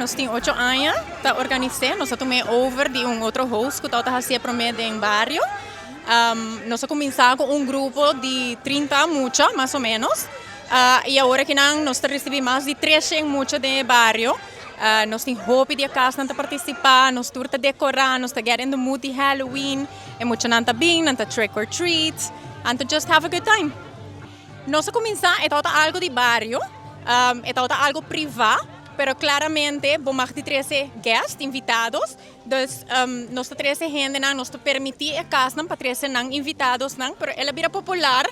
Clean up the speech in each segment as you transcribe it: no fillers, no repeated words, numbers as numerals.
Nos tin 8 aña ta organis'é. Nos a tuma over di un otro host ku tabata hasié promé den bario. Nos a kuminsá ku un grupo di 30 mucha, mas o ménos. I awor aki nos ta risibí mas di 300 mucha den bario. Nos tin hopi di kasnan ta partisipá, nos tur ta dekorá, nos ta get in the mood di Halloween. I muchanan ta bin, nan ta trick or treat, and to just have a good time. Nos a kuminsá, e tabata algu di bario, e tabata algu privá, pero klaramente bo mag di 13 guests, invitados. Dus nos ta 13 hendenan, nos ta permití e kasnan pa 13 nan invitadonan, pero el a bira popular.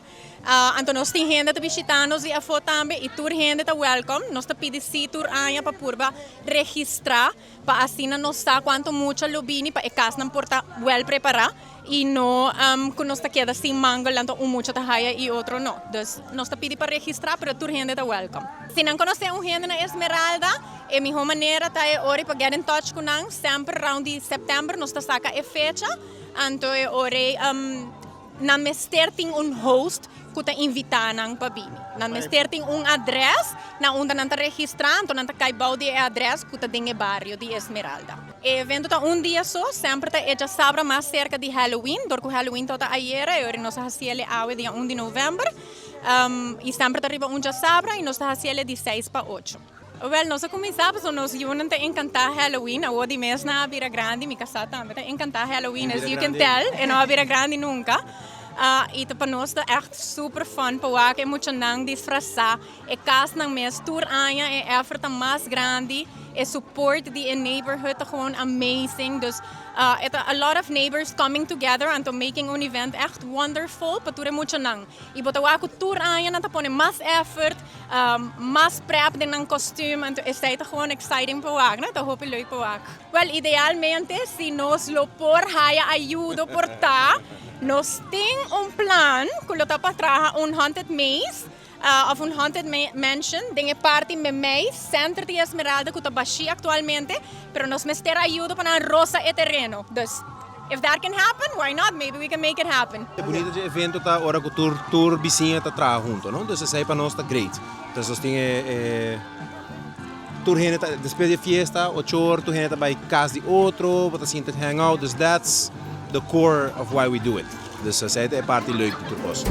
Anto nos tin hende ta bishitá nos di afó tambe i tur hende ta welcome. Nos ta pidi si tur aña pa purba registrá pa asina nos sa kuantu mucha lo bini pa e kasnan por ta well prepará i no ku nos ta keda sin mangel, anto un mucha ta haya i otro no. Dus nos ta pidi pa registrá, pero tur hende ta welcome. Si nan konosé un hende na Esmeralda, e mihó manera ta e ora pa get in touch ku nan. Semper rònt di sèptèmber nos ta saka e fecha, anto e ora nan mester tin un host ku ta invitá nan pa bini. Nan mester tin un adrès na unda nan ta registrá, anto nan ta kai bou di e adrès ku ta den e bario di Esmeralda. E evento ta un dia so, semper ta e djasabra mas serka di Halloween, dor ku Halloween tabata ayera, e ora nos a hasié awe dia 1 di novèmber. I semper ta riba un djasabra i nos ta hasié di 6 pa 8. Well, nos a kuminsá, so nos yunan ta enkantá Halloween. Awor di mes nan a bira grandi, mi kasá tambe ta enkantá Halloween, as you can tell, e no a bira grandi nunka. I pa nos ta echt super fun pa wak e muchanan disfrasá. E kasnan mes tur aña e effort ta mas grandi, e support di e neighborhood ta gewoon amazing. Dus it's a lot of neighbors coming together and to making un event echt wonderful pa tur e muchanan. I bo ta wak tur aña nan ta pone mas effort, mas prep den nan kostuum, anto esei ta gewoon exciting pa wak, no? Ta hopi leuk pa wak. Well, idealmente, si nos lo por haya ayudo por ta, nos tin un plan ku lo ta pa traha un haunted maze òf un haunted mansion den e parti meimei center di Esmeralda ku ta bashí aktualmente, pero nos mester ayudo pa nan rosa e tereno. Dus, if that can happen, why not? Maybe we can make it happen. E bunita di evento ta ora ku tur bisiña ta traha huntu, no? Dus esei pa nos ta great. Dus nos tin e tur hende ta despues di fiesta, 8 or, tur hende ta bai kas di otro, bo ta sinta hang out, dus that's the core of why we do it. Dus esei ta e parti leuk di tur kos.